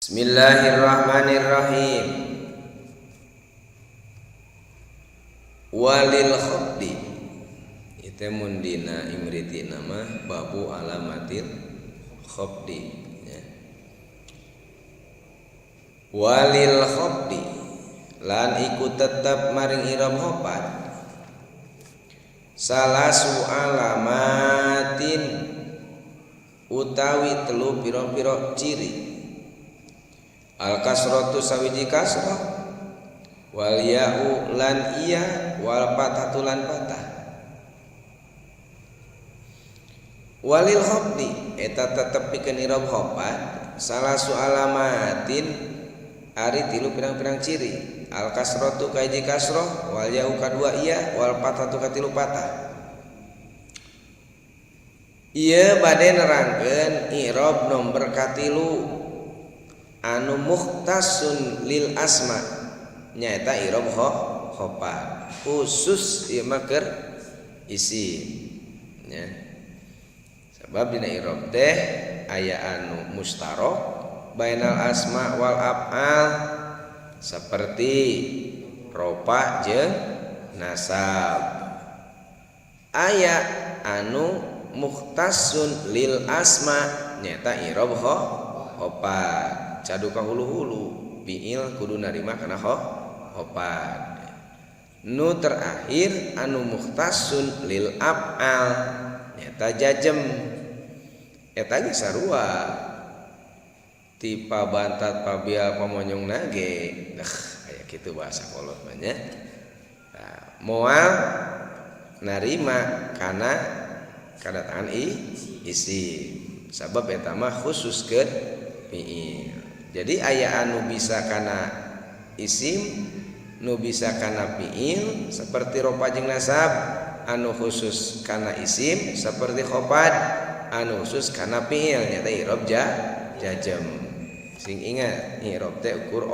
Bismillahirrahmanirrahim. Walil khobdi itu mun dina imriti nama babu alamatil khobdi ya. Walil khobdi lan iku tetep maring irob khobat salasu alamatin utawi telu piro-piro ciri. Al kasratu sawiji kasrah wal ya'u lan iya wal fathatu lan fathah. Walil khafdi eta tetep pikeun i'rab khafad salasu alamatin ari tilu pirang-pirang ciri. Al kasratu kahiji kasrah wal ya'u kadua iya wal fathatu katilu fathah. Ieu bade nerangkeun i'rab nomor katilu anu mukhtasun lil asma nyaeta i'rab khafad khusus ieu mah keur isim nya. Sebab dina i'rab teh aya anu mustarok bainal asma wal af'al seperti rofa jeung nasab. Aya anu mukhtasun lil asma nyaeta i'rab khafad cadu ka hulu-hulu fiil kudu narima kana khafad. Nu terakhir anu mukhtasun lil af'al nyaeta jajem eta ge sarua tipa bantat pabia pamonyong nage aya kitu bahasa kolot mah nya. Nah, moal narima kana kadatangan isim sabab eta mah khusus keur fiil. Jadi aya anu bisa kana isim nu bisa kana fiil seperti rofa jeung nasab, anu khusus kana isim seperti khafad, anu khusus kana fiil nyata i'rab jajem. Sing ingat i'rab teh ukur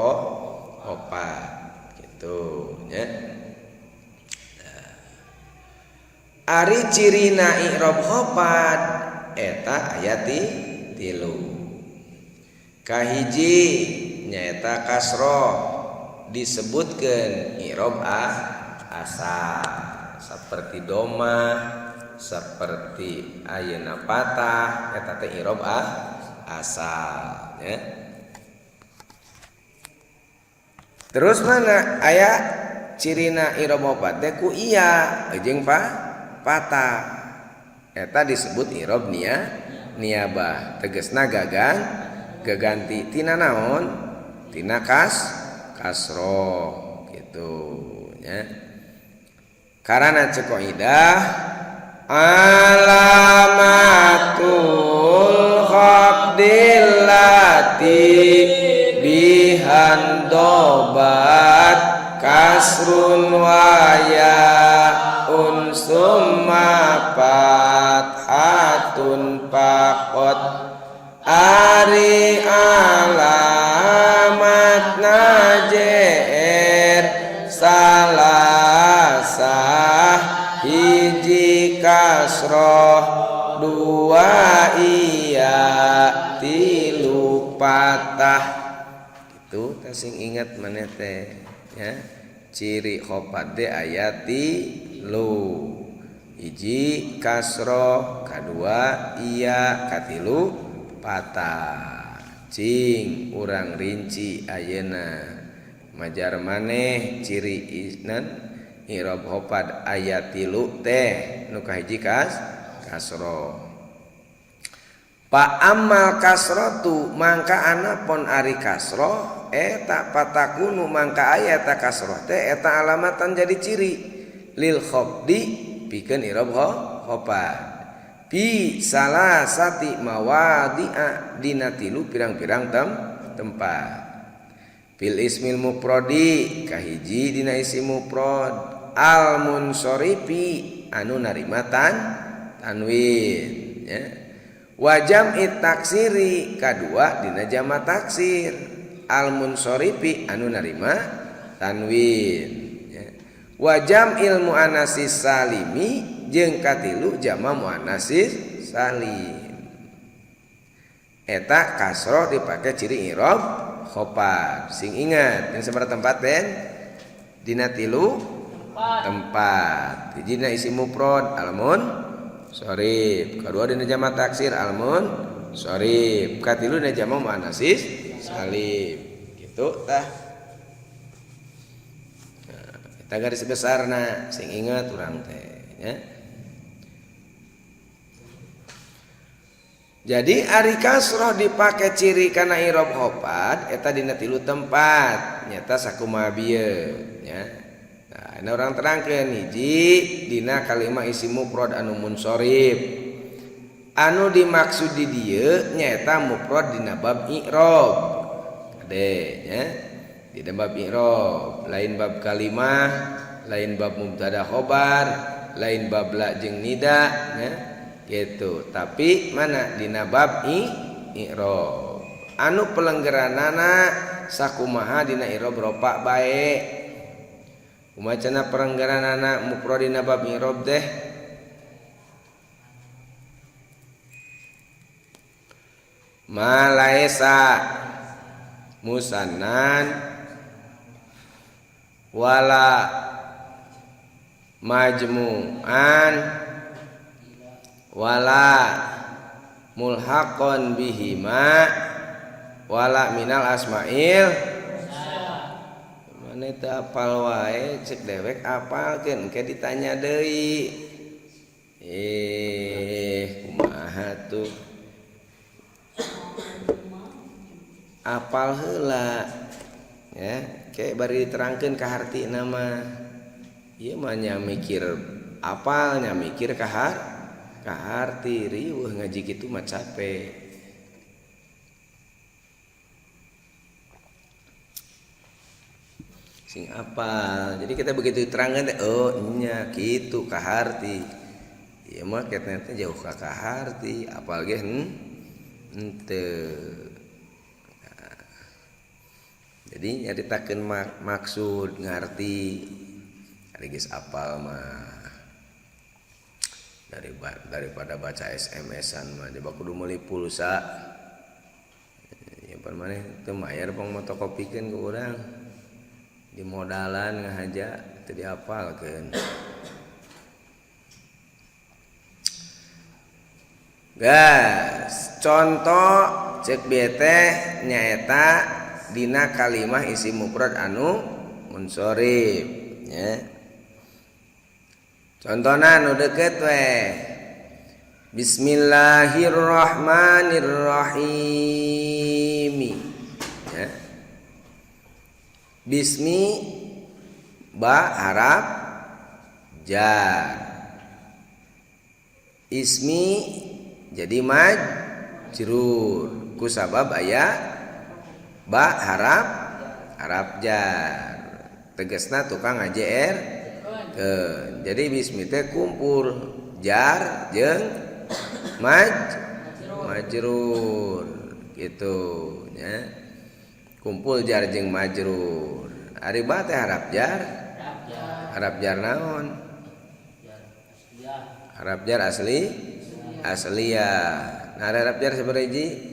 opat gitu nya. Ari cirina i'rab khafad eta aya tilu. Kahiji nyaeta kasroh disebutkeun i'rab asal seperti domah seperti ayeuna patah eta teh i'rab asal ya. Terus mana aya cirina i'rab opat teh ku iya jeung patah eta disebut i'rab niabah tegesna gagang gaganti tina naon tina kasroh gitu nya. Karena cek kaidah alamatul khafdillati bihan dobat kasrun wa ya'un summa fathatun faqat ari alamat najer salasah hiji kasroh dua iya tilu patah. Itu sing ingat maneh teh ya. Ciri khafad teh aya tilu, hiji kasroh, kadua iya, katilu patah. Cing urang rinci ayeuna majar maneh ciri isnan i'rab khafad aya tilu teh nu kahiji kasroh. Pa amal kasrotu mangka anapon ari kasroh eta patakunu mangka aya eta kasroh teh eta alamatan jadi ciri lil khafdi pikeun i'rab khafad bi salasati mawadi'a dina tilu pirang-pirang tempat. Fil ismil mufradi kahiji dina isim mufrad al munsorifi anu narima tanwin ya. Wa jam'i taksiri kadua dina jama taksir al munsorifi anu narima tanwin ya. Wa jam'il muannasis salimi jeung katilu jama muannasis salim. Eta kasroh dipake ciri i'rob khofad. Sing ingat yang sabaraha tempat den? Dina tilu tempat. Hiji dina isim mufrad almun sharif, kadua dina jama taksir almun sharif, katilu dina jama muannats salim. Gitu tah. Nah, eta garis besarna sing ingat urang teh nya. Jadi ari kasroh dipake ciri kana i'rob khofad eta dina tilu tempat nyata sakumaha bieu nya. Nah, ini orang terangkeun hiji dina kalimah isim mufrad anu munsharif. Anu dimaksud di dieu nyaeta mufrad dina bab i'rob. Kade nya. Dina bab i'rob, lain bab kalimah, lain bab mubtada khobar, lain bab la jeung nida nya. Gitu. Tapi mana dina bab i'rob. Anu pelenggeranana sakumaha dina i'rob ropa bae. Kumaha cenah perenggeranana mufrad dina bab i'rob teh? Ma laisa musannan wala majmu'an wala mulhaqon bihima wala minal asma'il. Mana teu apal wae cek dewek apalkeun engke ditanya deui. Kumaha tuh? Apal heula ya, ke bari diterangkeun ka hartina mah. Ieu mah nya mikir apal nya mikir ka kaharti riweuh ngaji kitu mah capek. Sing apal. Jadi kita begitu diterangkan teh oh nya kitu kaharti. Ieu mah ketna teh jauh ka kaharti, apal ge henteu. Nah, jadi nyaritakeun maksud ngarti ari geus apal mah. Daripada baca SMS-an mah coba kudu meuli pulsa. Ya pan maneh teu mayar pang motokopikeun ku urang. Di modalan ngahaja teu diapalkeun. Gas, contoh cek bieu teh nyaeta dina kalimah isim mufrad anu munsharif nya. Contohna nu deukeut we. Bismillahirrahmanirrahim. Ya. Bismi ba harap jar. Ismi jadi majrur ku sabab aya ba harap harap jar. Tegasna tukang ngajer. Jadi bismi teh kumpul jar jeung majrur gitu nya. Kumpul jar jeung majrur. Ari ba teh harap jar. Harap jar naon? Harap jar asli asliyah. Nah harap jar sabaraha hiji?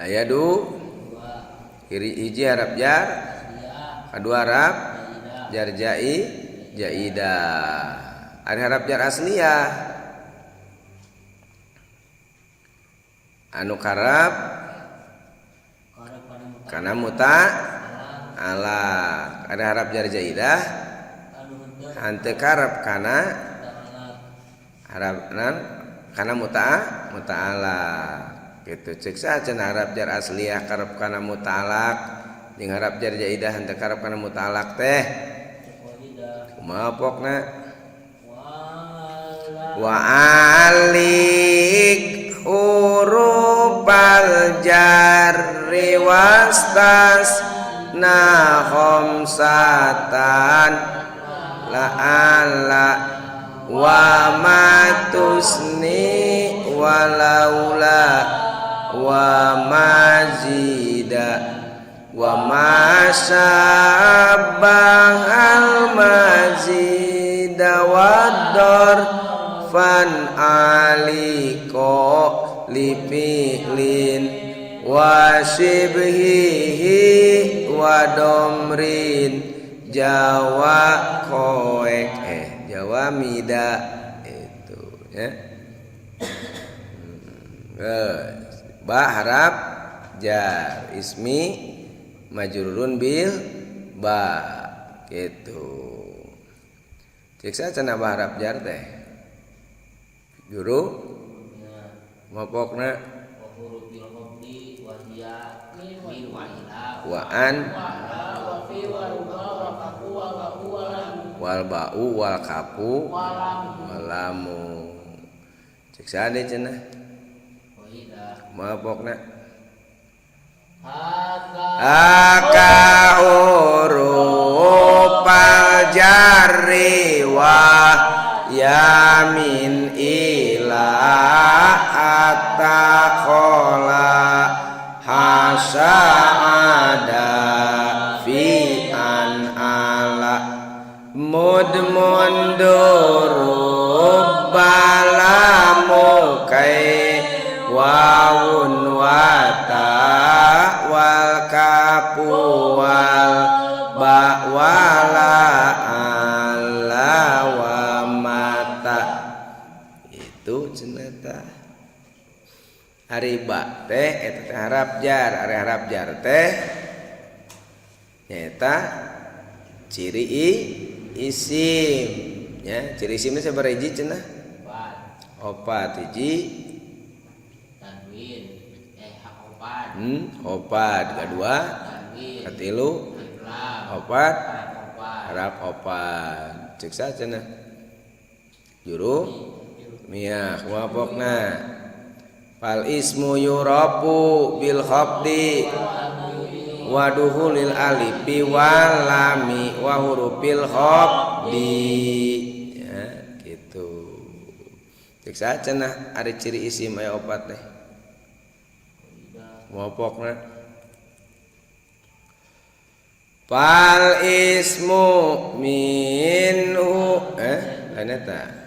Aya du kiri hiji harap jar, kedua harap jar jai jaidah. Ari harap jar asliyah anu karab kana muta ala. Ada harap jar jaidah henteu karab kana harap nan kana muta'ala. Gitu cek saha cenah harap jar asliyah karab kana mutalak jeung harap jar jaidah henteu karab kana mutalak teh kumaha pokna? Wa alik hurufal jarri wastas na khamsatan la ala wa matusni walaula wa mazida wa masyabahal mazida waddar Mudhofan aliko li fi'lin wa shibhihi wa domrin jawa koek jawa mida itu ya. Ba harap jar ismi majrurun bil ba gitu. Cek saha cenah ba harap jar teh? Guru mopokna wa an wal ba'u wal kafu walamu. Cek saha deui cenah? Mopokna aka hurufal jarri wa yamin ila atakhola hasa ada fi an ala mud mundurub balamu kai wawun wata wal kapu wal ba wala ala wa mata. Itu cenah. Ari ba teh eta teh harap jar, ari harap jar teh nyaeta ciri isim ya. Ciri isim teh sabaraha hiji cenah? Opat hiji. Tanwin opat. Opat kadua, katilu, opat, harap opat. Cek saha cenah? Juru miyah kumaha pokna? Fal ismu yurafu bil khafdi wa duhulil alifi wal lami wa hurufil khafdi ya gitu. Cek saha cenah ari ciri isim aya opat teh? Mopokna fal ismu minhu lain eta.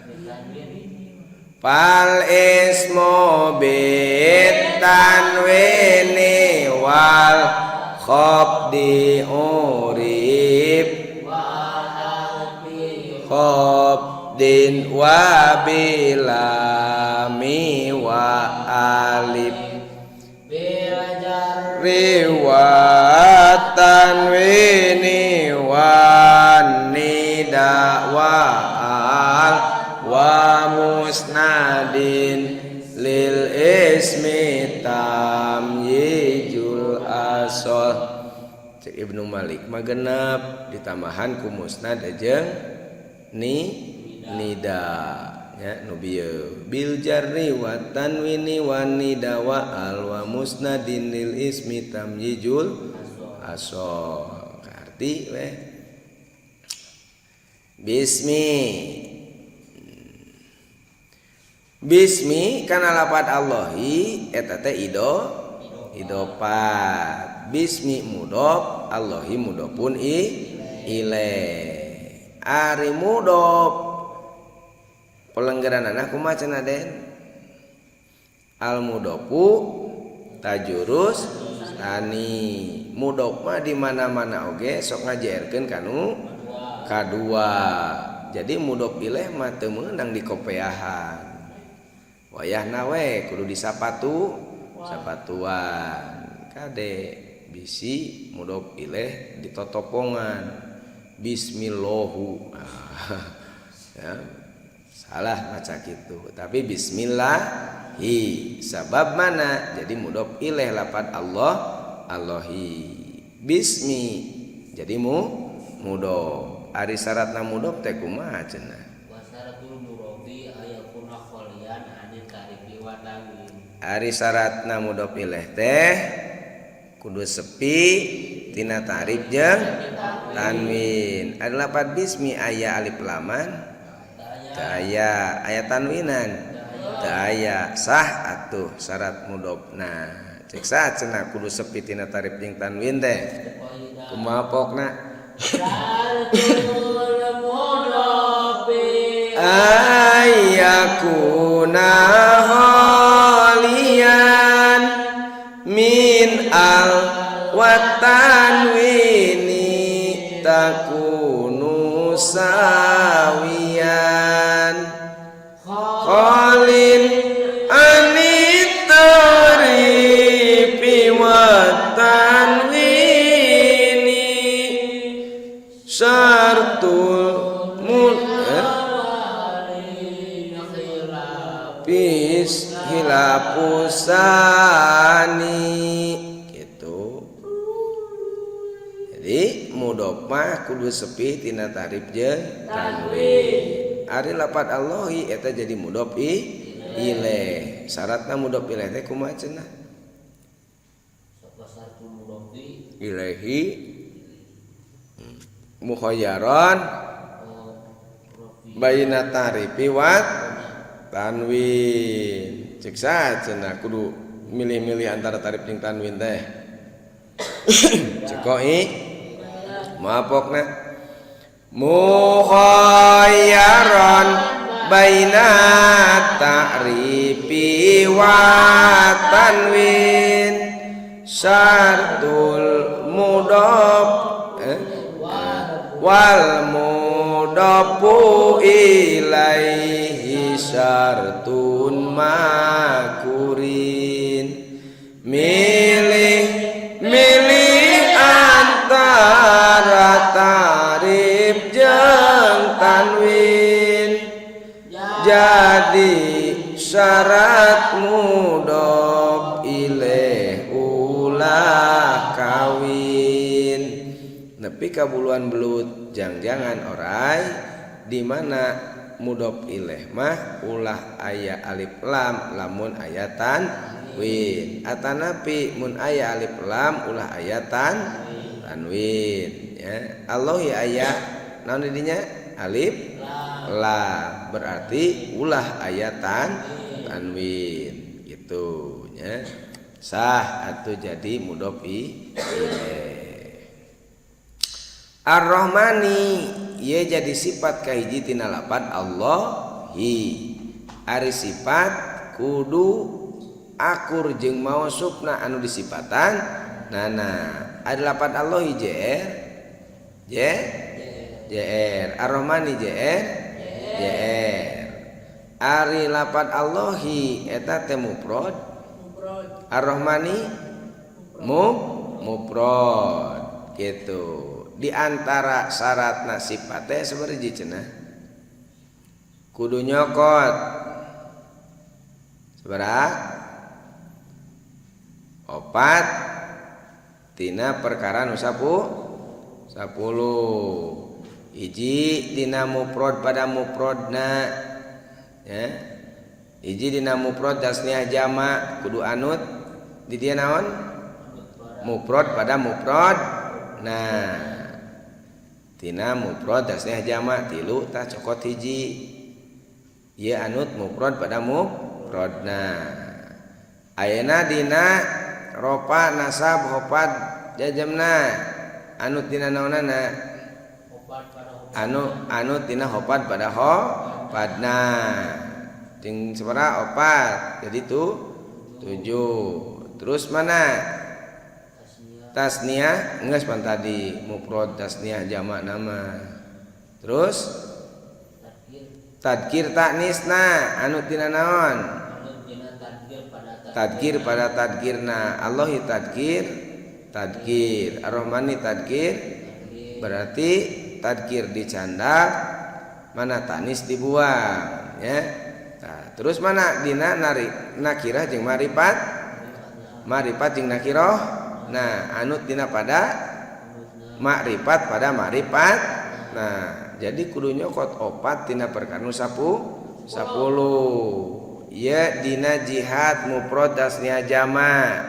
Fal ismu bitanwini wal khafdi urib khafdin wa bilami wa alif riwat tanwini wa nida wa al wa musnadin lil ismi tamyizul asal. Cek Ibnu Malik mah genep ditambahan ku musnad jeung ni nida ya nu bieu bil jarri wa tanwini wa nida wa al wa musnadin lil ismi tamyizul asal. Karti we bismi. Bismi kana lapat Allahi eta teh ido idopat. Bismi mudhof Allahi mudhofun ilaih. Ari mudhof pelenggeranana kumaha cenah Den? Al mudhofu tajurus tani. Mudhof mah di mana-mana oge sok ngajerkeun kanu kadua. Jadi mudhof ilaih mah teu meunang dikopeahan. Wayahna we kudu disapatu sapatuan. Kade bisi mudhof ilaih ditotopongan. Bismillahu. Ya, salah maca kitu. Tapi bismillahi sabab mana? Jadi mudhof ilaih lapan Allah Allahi. Bismi jadi mudhof. Ari syaratna mudhof teh kumaha cenah? Ari syaratna mudhof ilaih teh kudu sepi tina ta'rif jeung tanwin. Ari lapat bismi aya alif laman? Teu aya. Aya tanwinan? Teu aya. Sah atuh syarat mudhofna. Cek saha cenah kudu sepi tina ta'rif jeung tanwin teh? Kumaha pokna? Yakuna khalian min al wa tanwini takunu sawiyan khalin anit ta'rifi wa tanwini syartul mul fis hilafusani gitu. Jadi mudhof mah kudu sepi tina ta'rif jeung tanwin. Ari lapat Allahi eta jadi mudhof ilaih. Syaratna mudhof ilaih teh kumaha cenah? Ilaihi mukhayyaran baina ta'rifi wa tanwin. Cek saha cenah kudu milih-milih antara ta'rif jeung tanwin teh? Cek koi mapokna mukhayyaran baina ta'rifi wa tanwin syartul mudhof wal mudhofu ilaihi syartun makurin milih milih antara ta'rif jeung tanwin jadi syarat mudhof ilaih ulah kawin. Nepi ka buluan belut jang-jangan orai di mana mudhof ilaih mah ulah aya alif lam lamun aya tanwin, atanapi mun aya alif lam ulah aya tanwin ya. Allah ya aya naon di dinya? Alif lam, berarti ulah aya tanwin gitu nya, sah atau jadi mudhof ilaih. Ar-Rahmani ye jadi sifat kahiji tina lapat Allahi. Ari sifat kudu akur jeung mausufna anu disipatan. Nana ari lapat Allahi JR J JR, Ar-Rahmani JR JR. Ari lapat Allahi eta teh mufrad, Ar-Rahmani mufrad gitu. Di antara syaratna sifat teh sabaraha cenah? Kudu nyokot sabaraha? Opat tina perkara nu 10. Hiji dina mufrad pada mufradna ya. Hiji dina mufrad tasniah jama kudu anut di dia naon? Mufrad pada mufrad. Nah, tina mufrad tasniah jama tilu tah cokot hiji. Ieu anut mufrad pada mufradna. Ayeuna dina rofa nasab hofad jajamna anut dina naonana? Anu anut dina hofad pada hofadna. Jeung sabaraha? Opat. Jadi tuh 7. Terus mana? Tasniah geus pan tadi mufrad tasniah jamak nama. Terus tadkir taknisna anu tina naon? Tadkir pada tadkirna. Allahi tadkir tadkir, Ar-Rahmani tadkir, berarti tadkir dicandak mana taknis dibuang ya. Nah, terus mana dina nari nakirah jeung marifat, marifat jeung nakiroh. Nah, anut dina pada makrifat pada makrifat. Nah, jadi kudu nyokot opat tina perkara nu 10. Ya dina jihad mufrad tasniah jama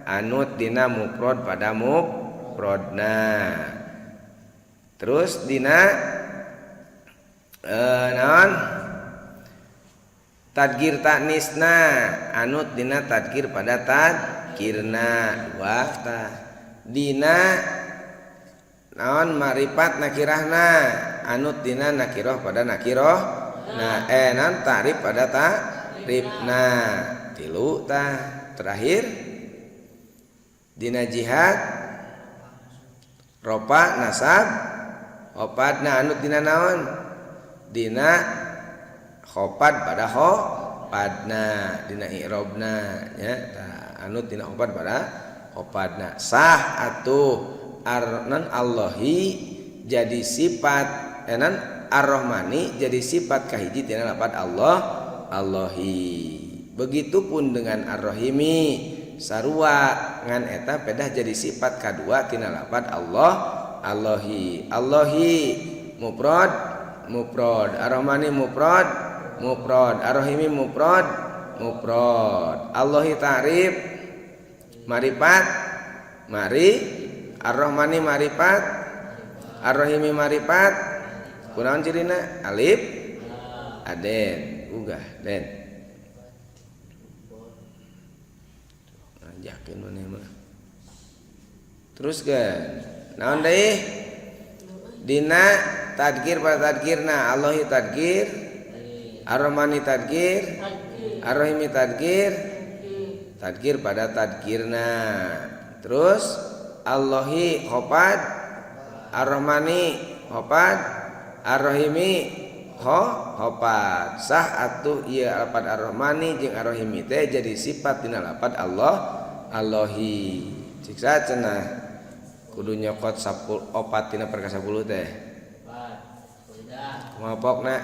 anut dina mufrad pada mufradna. Terus dina naon? Tadkir taknisna anut dina tadkir pada tadkirna dua tah. Dina naon marifat nakirahna anut dina nakiroh pada nakiroh. Nah non ta'rif pada ta'rifna. Tilu tah terakhir dina jihad ropa nasab opat na anut dina naon dina khopad pada khopadna dina i'robna nya tah anut dina khopad pada khopadna sah atuh arnan Allahi jadi sifat enan Ar-Rahmani jadi sifat kahiji tina lapad Allah Allahi. Begitupun dengan Ar-Rahimi sarua ngan eta pedah jadi sifat kadua tina lapad Allah Allahi. Allahi mufrad mufrad, Ar-Rahmani mufrad mufrad, Ar-Rahimi mufrad mufrad. Allahi ta'rif marifat mari, Ar-Rahmani marifat, Ar-Rahimi marifat. Kunaon cirina? Alif aden ugah den. Ngajakeun maneh mah. Terus kan naon deui? Dina tadkir pada tadkirna, Allahi tadkir, Ar-Rahmani tadkir, Ar-Rahimi tadkir, tadkir pada tadkirna. Terus Allahi khopad, Ar-Rahmani khopad, Ar-Rahimi khopad. Sah atuh ieu lapad Ar-Rahmani jeung Ar-Rahimi teh jadi sifat dina lapad Allah Allahi. Ciksa cenah kudu nyokot 10 opat tina perkara 10 teh. Kumaha pokna?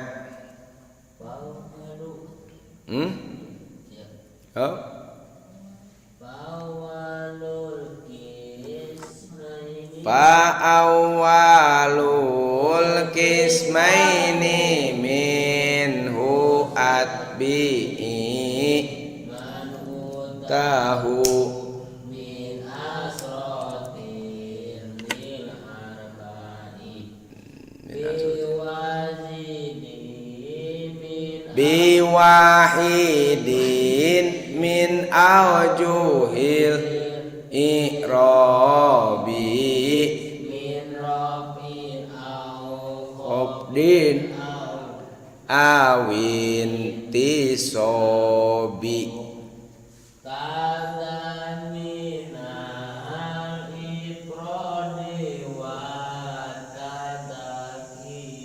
Oh. Fa'awwalul kismaini minhu atbi'i tahu min asratil lil arba'i biwahidin min awjuhil i'rabi min rabbin au qabdin awin tisobi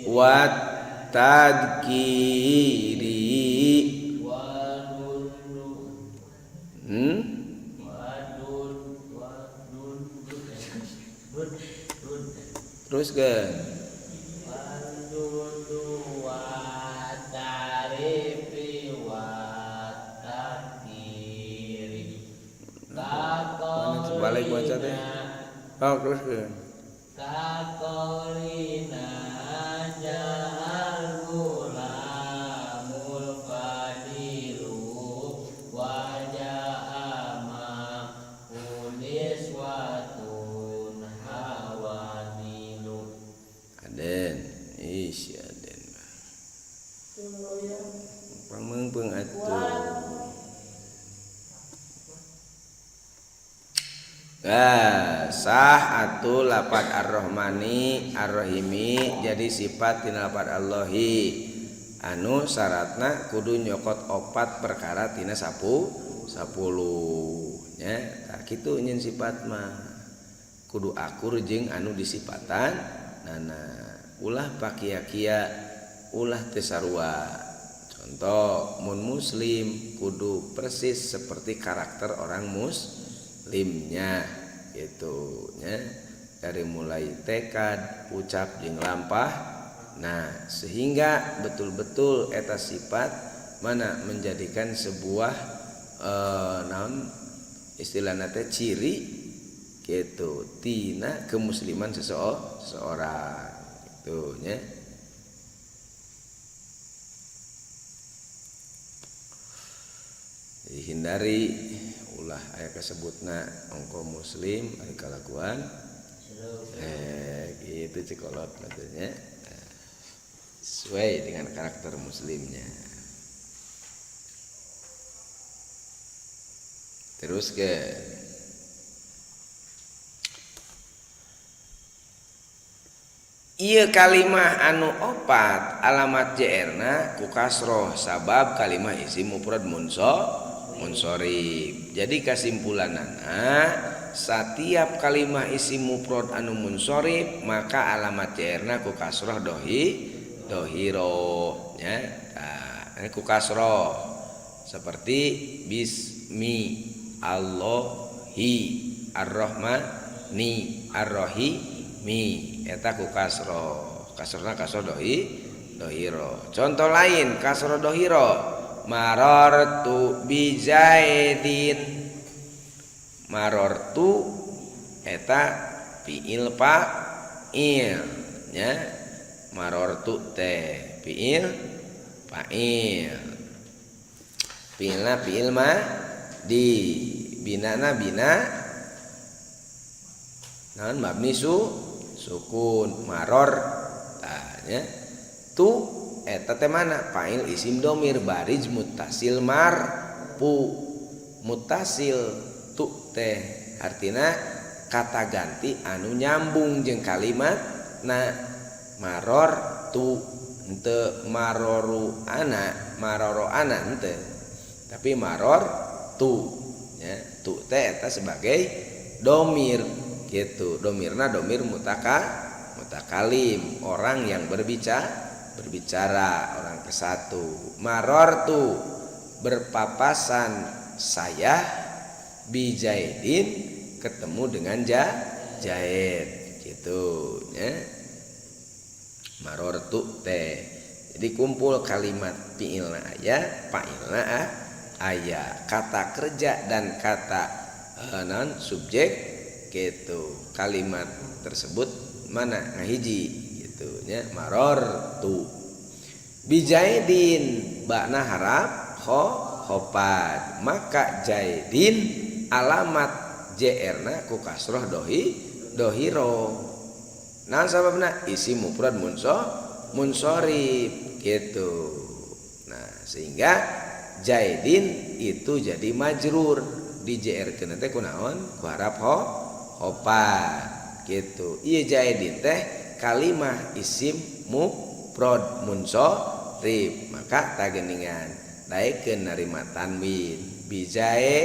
wa tadkiri terus ke balik baca teh. Oh, terus ke pangmeungpeung atuh. Sah atuh lapad Ar-Rahmani Ar-Rahimi jadi sifat tina lapad Allahi anu syaratna kudu nyokot opat perkara tina 10 nya. Tah kitu nyeun sifat mah kudu akur jeung anu disipatan nana, ulah pakia-kia, ulah teu sarua. Contoh mun muslim kudu persis seperti karakter orang muslimnya gitu nya, dari mulai tekad, ucap jeung lampah. Nah, sehingga betul-betul eta sifat mana menjadikan sebuah naon istilahna teh ciri gitu tina kemusliman seseorang gitu nya. Dihindari ulah aya kasebutna ongko muslim ari kalakuan gitu cekolot katanya sesuai dengan karakter muslimnya. Terus ke Ieu kalimah anu opat alamat jerna ku kasroh sabab kalimah isim mufrad munsorif. Jadi kesimpulanana, setiap kalimah isim mufrad anu munsorif maka alamat jerna ku kasroh dohiro nya. Tah, ku kasroh seperti bismi, Allahi, Arrohmani, Arrohimi, eta ku kasroh. Kasrohna kasroh dohiro. Contoh lain kasroh dohiro, marortu bizaidin. Marortu eta fiil fa'il nya. Marortu teh fiil fa'il, fiilna fiil ma di binana bina naon, mabni sukun. Maror tah nya, tu eta teh mana fa'il isim domir bariz muttasil marfu. Muttasil tu teh artina kata ganti anu nyambung jeung kalimat na. Maror tu henteu maroru ana, maroro ana henteu, tapi maror tu nya. Tu teh eta sebagai domir gitu. Domirna domir mutakalim, orang yang berbicara, orang ke satu. Maror tu berpapasan saya, bijaidin ketemu dengan jaid gitu nya. Maror tu teh jadi kumpul kalimat fiilna aya, fa'ilna aya, kata kerja dan kata non subjek gitu. Kalimat tersebut mana ngahiji gitu nya. Maror tu bijaidin, ba'na harap khofad, maka jaidin alamat jr na ku kasroh dohiro. Nah, sababna isim mufrad munsorif gitu. Nah, sehingga jaidin itu jadi majrur di jr keun teh kunaon, ku harap khofad gitu. Ieu jaidin teh kalimah isim mufrad munsorif, maka tageningan daekeun narima tanwin bijae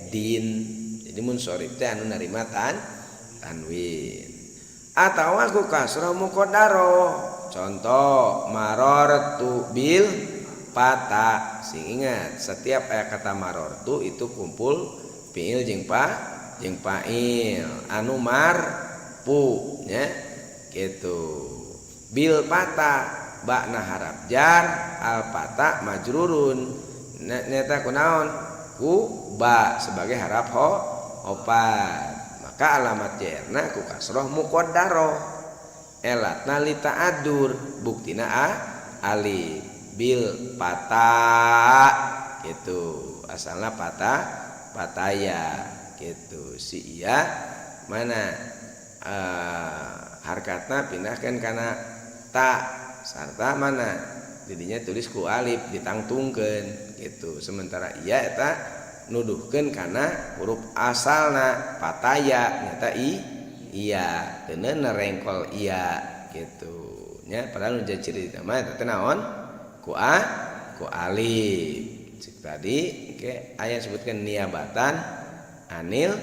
din. Jadi munsorif teh anu narima tanwin atawa ku kasroh muqaddaro. Contoh marortu bil fata. Sing ingat, setiap aya kata marortu itu kumpul fiil jeung fa'il anu marfu nya gitu. Bil fata, ba'na harap jar, al fata majrurun nyata kunaon, ku ba sebagai harap khofad, maka alamat jerna ku kasroh muqaddaroh, elatna li ta'adur, buktina alif. Bil fata gitu, asalna pataya gitu. Si iya mana harkatna pindahkan kana ta sarta mana didinya tulis ku alif ditangtungkeun gitu. Sementara iya eta nuduhkeun kana huruf asalna pataya, nyata iya teu nerengkol iya gitu nya. Padahal nu jadi ciri mah eta teh naon, ku alif. Cik tadi ke aya sebutkan niabatan anil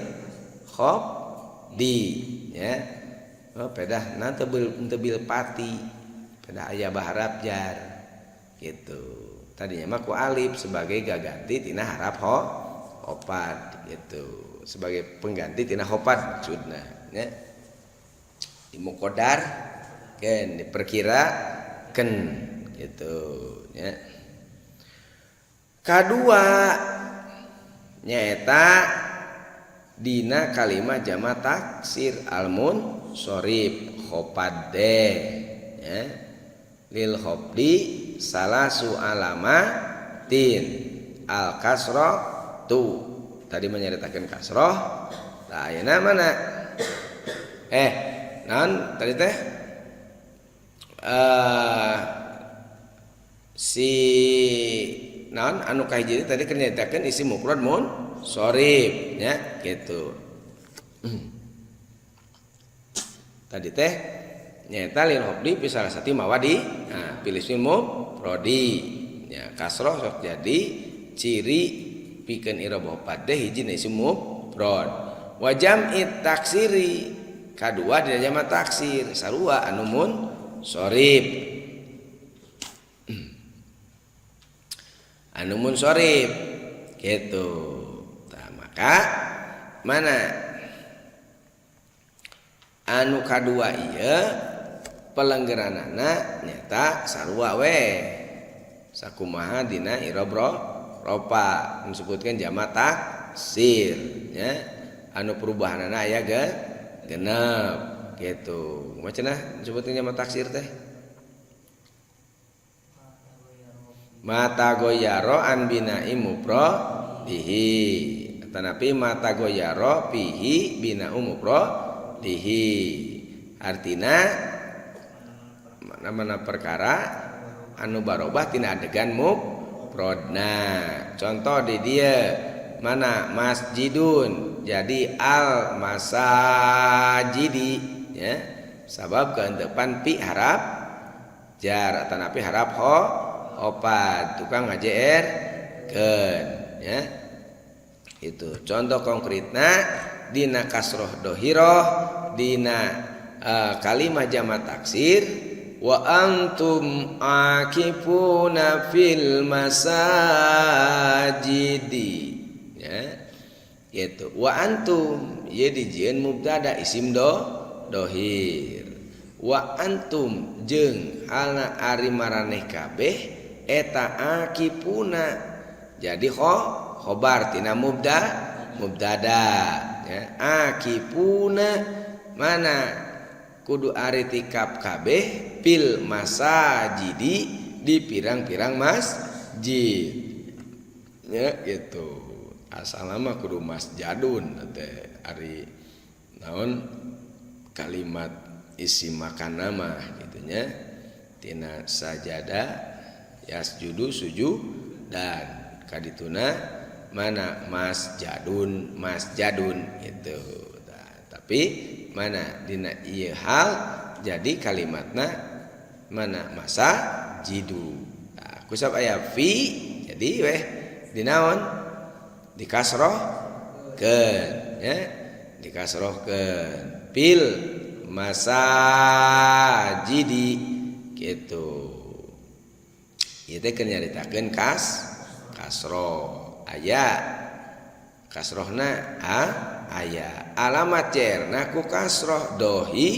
khofdi nya. Oh, pedah na teu bil pati, pedah aya baharap jar gitu. Tadinya mah ku alif sebagai gaganti tina harap khofad gitu, sebagai pengganti tina khofad maksudna nya. Di muqaddar ken diperkirakan gitu nya. Kadua nyaeta dina kalimah jama taksir almun sorif khofade ya. Lil khofdi salasu alamatin al kasro tu tadi menyeritakan kasroh. Nah, ayeuna mana naon tadi teh, si naon anu kahiji tadi keur nyaritakeun isim mufrad munsorif nya gitu. Tadi teh Nyaeta lil khofdi fi salasati mawadi. Nah, fil ismil mufradi. Ya, kasroh sok jadi ciri pikeun i'rob khofad teh hiji na isim mufrad. Wa jam'it taksiri, kadua dina jama taksir sarua anu munsorib. Anu munsorib gitu. Tah, maka mana anu kadua ieu pelenggeranana nyata sarua we sakumaha dina i'rob rofa disebutkan jama taksir nya, anu perubahanana aya ge genep gitu. Kumaha cenah disebutkan jama taksir teh? Mata goyaro an bina'i mufradihi, tanapi mata goyaro fihi bina'u mufradihi. Artina mana-mana perkara anu barobah tina adegan mufradna. Contoh di dieu mana masjidun jadi al masajidi ya, sabab kehentepan pi harap jar atanapi harap ho opat tukang ngajer keun ya. Itu contoh konkretna dina kasroh dohiroh dina kalimah jama taksir wa antum akifuna fil masajidi ya gitu. Wa antum ieu dijieun mubtada isim do dohir. Wa antum jeung halna ari maraneh kabeh eta akifuna jadi khobar tina mubtada ya. Akifuna mana kudu ari tikap kabeh fil masajidi di pirang-pirang masjid ya gitu. Asal mah kudu masjadun teh ari naon kalimat isi makan nama gitu nya, tina sajada yasjudu sujud dan kadituna mana masjadun masjadun gitu. Nah, tapi mana dina ieu hal jadi kalimatna mana masa jidu. Nah, kusab aya fi jadi weh dinaon dikasrohkeun ya, dikasrohkeun fil masajidi gitu. Ieu teh keur nyaritakeun kasroh aya kasrohna a aya alamat jerna ku kasroh dohi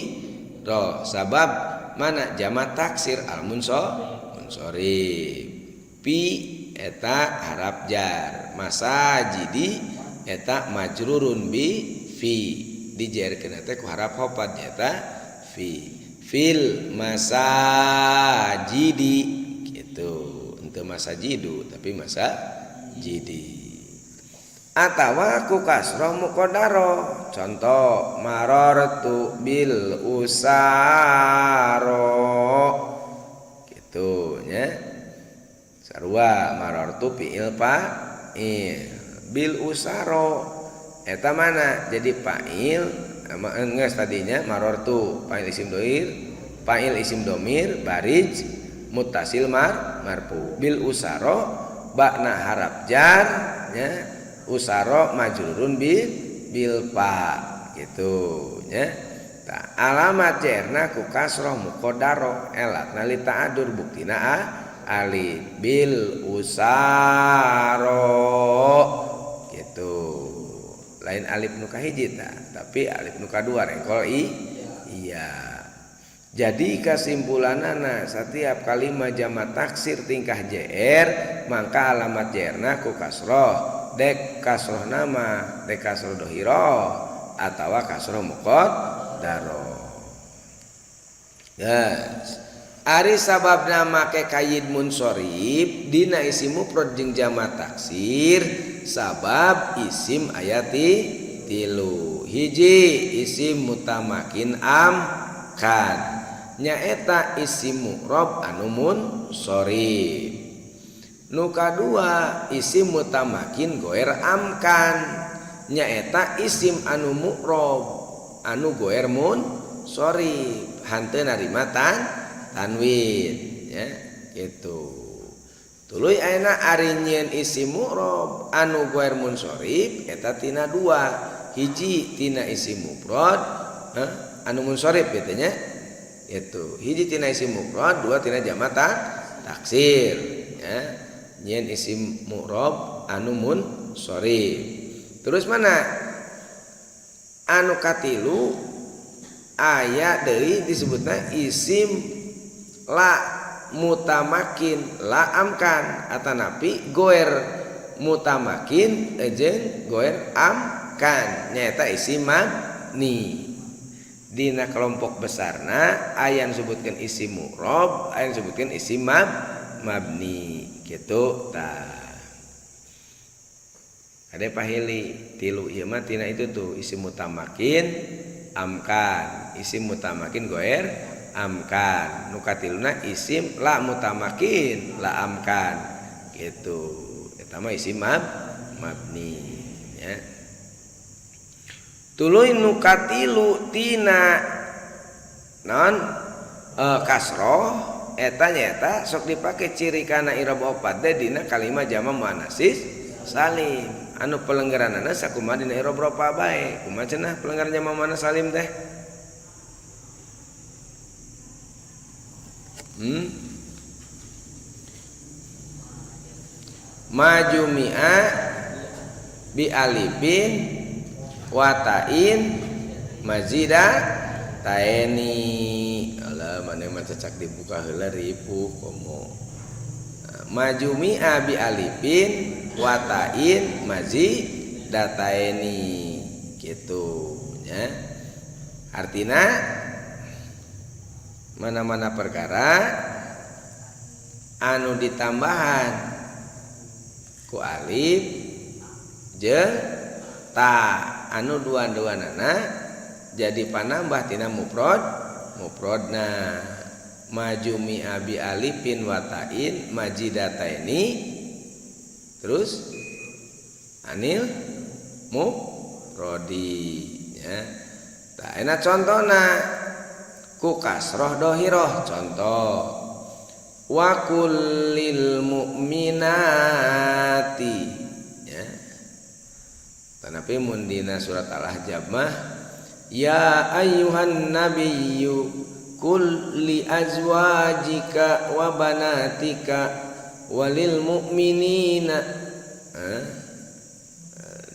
roh sabab mana jama taksir al munsorib pi eta harap jar masajidi eta majrurun bi fi dijerkeun teh ku harap hopad eta fi fil masajidi gitu. Henteu masajidu tapi masajidi atawa ku kasroh muqaddaro. Contoh marartu bil usaro gitu nya, sarua marartu fi'il fa'il bil usaro eta mana jadi fa'il geus tadinya marartu fa'il isim dohir fa'il isim domir barij muttasil marfu bil usaro ba'na harap jar nya, usaro majrurun bil fa gitu nya. Ta alamat jarna ku kasroh muqaddaro elatna li ta'adur buktina a alif bil usaro gitu. Lain alif nu kahiji ta, tapi alif nu kadua rengkol i iya. Jadi kesimpulanana setiap kalimat jama taksir tingkah jr mangka alamat jarna ku kasroh dek kasroh nama dek kasroh dohiro atawa kasroh muqaddaro. Yes. Ari sababna make kayid munsorib dina isim mufrad jeung jama taksir sabab isim ayati tilu hiji isim mutamakin amkan nyaeta isim mu'rob anu munsorib. Nu kadua isim mutamakin goer amkan nyaeta isim anu mu'rob anu goer munsorib. hanteu narima tanwin ya gitu. Tuluy ayeuna ari nyieun isim mu'rab anu ghair munsharif eta tina dua, hiji tina isim mufrad anu munsharif kitu nya. Itu hiji tina isim mufrad, dua tina jama taksir ya. Nyieun isim mu'rab anu munsharif. Terus mana anu katilu aya deui disebutna isim la mutamakin la amkan atanapi goer mutamakin jeung goer amkan nyaeta isim mabni. Dina kelompok besarna aya nu sebutkeun isim mu'rab, aya nu sebutkeun isim mabni kitu tah. Kade pahili tilu ieu mah tina itu tuh isim mutamakin amkan, isim mutamakin goer amkan, nu katiluna isim la mutamakin la amkan gitu. Eta mah isim mabni ya. Tuluy nu katilu tina non kasroh eta nyaeta sok dipake ciri kana i'rab opat teh dina kalimat jama muannatsis salim anu pelenggeranana sakumaha dina i'rab rofa bae. Kumaha cenah pelenggaran jama muannats salim teh? Majumi'a bi alifin watain mazida taeni. Alah maneh mah cecak dibuka heula ripuh komo. Majumi'a bi alifin watain mazidataini kitu nya. Artina mana-mana perkara anu ditambahan ku alif jeung ta anu dua-duanana jadi panambah tina mufrad mufradna. Majumi abi alifin watain majidataini terus anil mufradi ya. Tah enak contona ku kasroh dohiroh contoh wa kullil mu'minati ya. Tanapi mun dina surat Al-Ahzab mah ya ayyuhan nabiyyu kul li azwajika wa banatika walil mu'minina.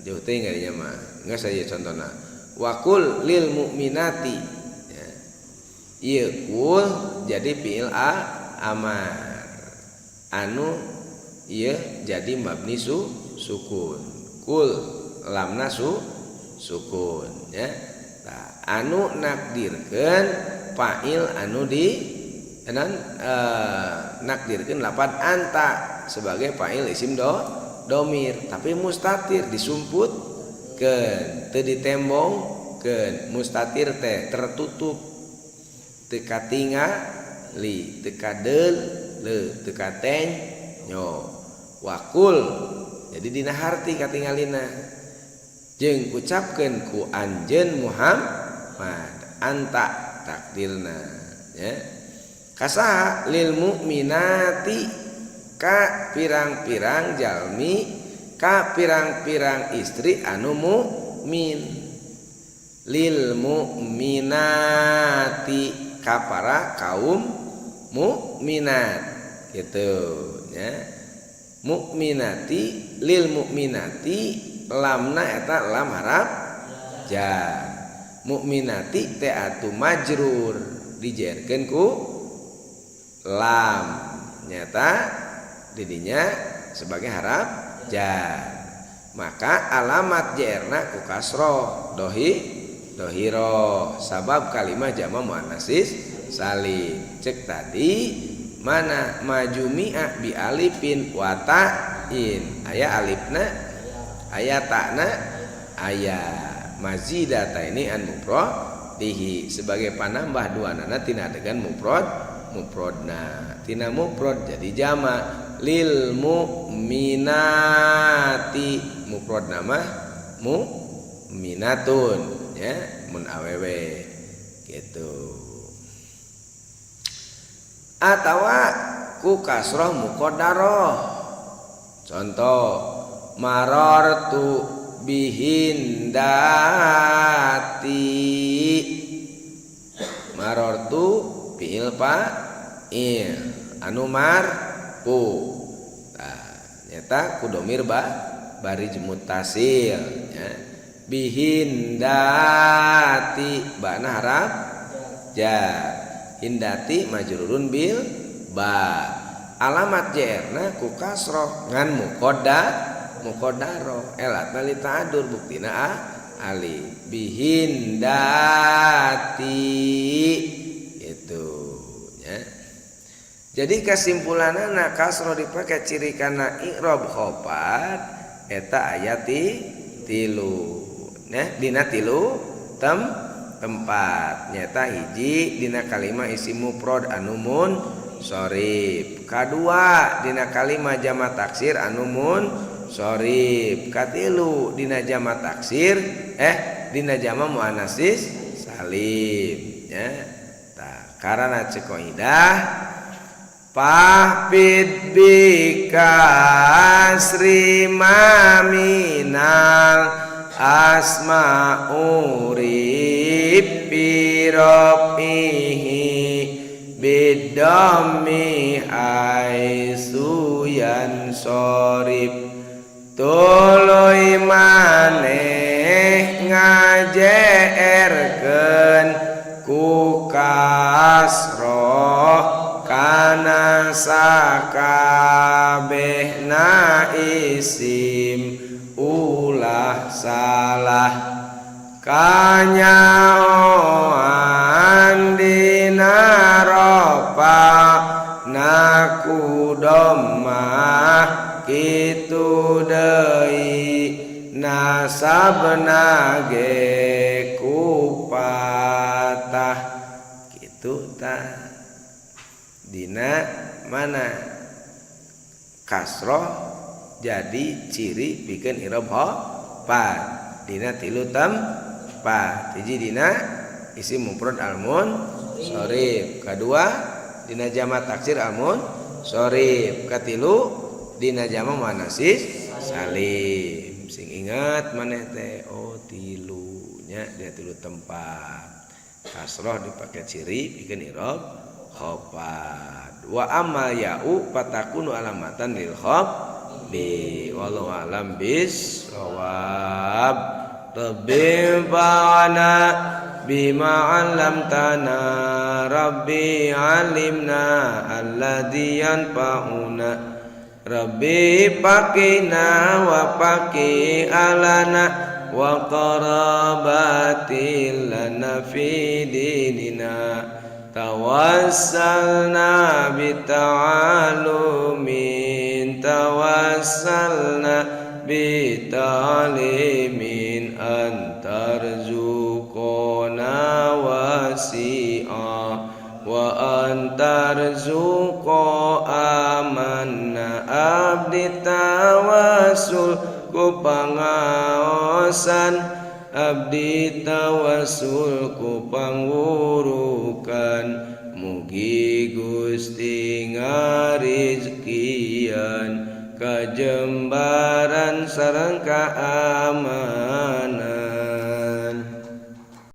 Jauh teh ngadinya mah enggak saya contohna wa kul lil mu'minati ya. Ieu kul jadi fi'il amar anu ieu jadi mabni sukun kul lamna sukun ya. Tah anu nakdirkeun fa'il anu di nakdirkeun lapan anta sebagai fa'il isim domir tapi mustatir disumputkeun teu ditembongkeun mustatir teh tertutup teu katingali teu kadeul le teu kateng nyo wakul jadi dina harti katingalina jeung ucapkeun ku anjeun Muhammad anta takdirna ya. Kasaha lil mukminati ka pirang-pirang jalmi ka pirang-pirang istri anu mukmin lil mukminati ka para kaum mukminat gitu ya. Mukminati lil mukminati lamna eta lam harap jar mukminati teh atuh majrur dijerkeun ku lam nyata didinya sebagai harap jar maka alamat jerna ku kasroh dohiro sabab kalimah jama muannatsis salim cek tadi mana majumi'a bi alifin wa ta'in aya alifna aya ta'na aya mazidata ini an mufradihi sebagai panambah dua nana tina adegan mufrad mufradna tina mufrad jadi jama lil mu'minati mufrad nama mu'minatun ya mun awewe gitu. Atawa ku kasroh muqaddaroh. Contoh, marartu bihindati. Marartu fi'il fa'il anu marfu. Tah, nyata ku domir ba barij muttasil nya. Bihindati bana harap jar. Hindati majrurun bil ba. Alamat jarna ku kasroh ngan muqaddaro elatna li ta'adur, buktina a alif bihindati itu ya. Jadi kesimpulanana, kasroh dipakai ciri kana i'rob khofad eta aya tilu ya, dina tilu tempat. Nyata hiji, dina kalima isim mufrad anu munsorif. Kadua, dina kalima jama taksir anu munsorif. Katilu, dina jama taksir, eh, dina jama muannats salim ya. Tah, karena cek kaidah fahfidz bikasri ma minal asma urif bi raf'ihi bidhammi haitsu yansorif. Tuluy maneh ngajeerkeun ku kasroh kana sakabehna isim, ulah salah kanyaoan dina rofa naku dhammah, kitu deui nasabna ge ku patah. Kitu tah, dina mana kasroh jadi ciri pikeun i'rob khofad dina tilu tempat. Hiji, dina isim mufrad al munsorif. Kadua, dina jama taksir al munsorif. Katilu, dina jama muannats salim. Sing ingat maneh teh, oh, tilunya, dina tilu tempat kasroh dipakai ciri pikeun i'rob khofad. Wa amma ya'u fatakunu alamatan lil khafdi. Wallahu alam bis shawab. Rabbi anfa'na bima 'allamtana, rabbi 'allimna alladzi yanfa'una, rabbi faqihna wa faqih ahlana wa qarabatin lana fi dinina. Tawassalna bita'alumin, tawassalna bita'limin, an tarzuqona wasi'a wa an tarzuqa amanna. Abdi tawasul ku pangaosan, abdi tawasul ku pangwurukan.